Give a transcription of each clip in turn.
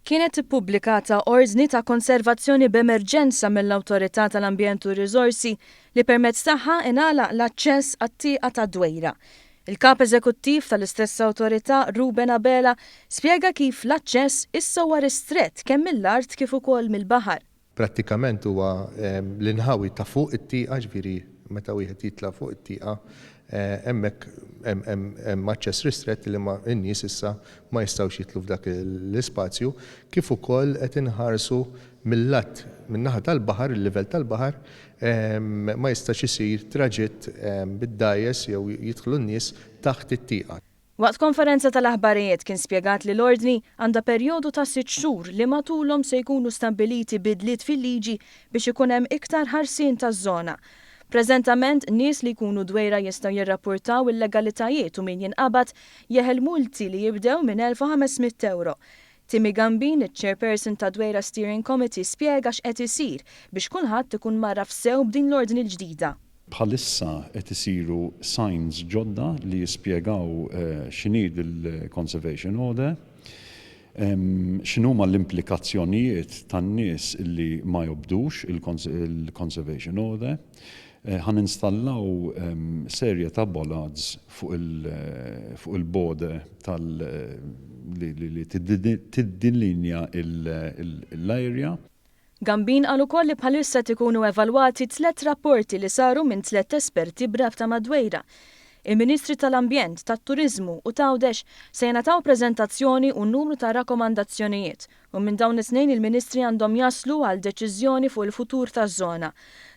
Kienet ippubblikata ordni ta' konservazzjoni b'emerġenza mill-Awtorità tal-Ambjent u r-Riżorsi li permezz tagħha ingħalaq l-aċċess għat-Tieqa tad-Dwejra. Il-Kap Eżekuttiv tal-istess awtorità, Ruben Abela, spjega kif l-aċċess issa huwa ristrett kemm mill-art kif ukoll mill-baħar. Prattikament huwa l-inħawi ta' fuq it-tieqa, ġifieri meta wieħed jitla' fuq it-tieqa, hemmhekk hemm aċċess ristrett li ma n-nies issa ma jistgħux jidħlu f'dak l-ispazju, kif ukoll qed inħarsu mill-lat min-naħa tal-baħar, il-livell tal-baħar, ma jistax isir traġitt bid-dgħajjes jew jidħlu n-nies taħt it-tieqa. Waqt konferenza tal-aħbarijiet kien spjegat li l-Ordni għandha perjodu ta' sitt xhur li matulhom se jkunu stabbiliti bidliet fil-liġi biex ikun hemm iktar ħarsien taż-żona. Preżentament, nies li jkunu Dwejra jistgħu jirrappurtaw illegalitajiet u min jinqabad jeħel multi li jibdew minn 1,500 ewro. Timmy Gambin, iċ-Chairperson tad-Dwejra Steering Committee spjega x'qed isir biex kulħadd ikun mgħarraf sew b'din l-ordni l-ġdida. Bħalissa qed isiru signs ġodda li jispjegaw x'inhi dil-Conservation Order, x'inhuma l-implikazzjonijiet tan-nies li ma jobdux il-Conservation Order. Ħa ninstallaw serje ta' bollards fuq il-border tal li tiddilinja l-area. Gambin qal ukoll li bħalissa qed ikunu evalwati tlett rapporti li saru minn tlett esperti b'rabta mad-Dwejra. Il-Ministri tal-Ambjent, tat-Turiżmu u t'Għawdex se jingħataw preżentazzjoni u numru ta' rakkomandazzjonijiet u minn dawn it-tnejn il-Ministri għandhom jaslu għal deċiżjoni fuq il-futur taż-żona.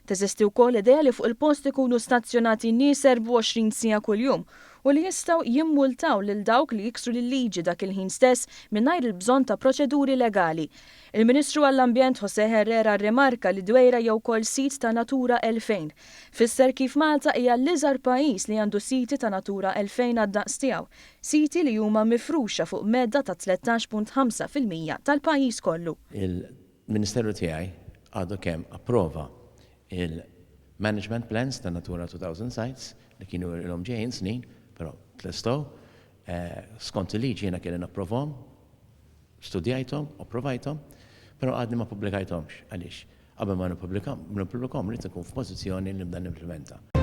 Teżisti wkoll idea li fuq il-post ikunu stazzjonati nies 24 siegħa kuljum u li jistgħu jimmultaw lil dawk li jiksru l-liġi dak il-ħin stess mingħajr il-bżonn ta' proċeduri legali. Il-Ministru għall-Ambjent José Herrera rrimarka li d-Dwejra hija wkoll sit ta' Natura 2000. Fisser kif Malta hija l-iżgħar pajjiż li għandu siti ta' Natura 2000 għad-daqs tiegħu, siti li huma mifruxa fuq medda ta' 13.5% tal-pajjiż kollu. Il-Ministeru tiegħi għadu kemm approva il-Management Plans ta' Natura 2000 Sites li kienu ilhom ġejjin snin, però tlestew. Skont il-liġi jiena kelli napprovhom, Studjajthom u pprovajthom, però għadni ma ppubblikajthomx. Għaliex? Qabel ma nippubblikahom rrid inkun f'pożizzjoni li nibda nimplimenta.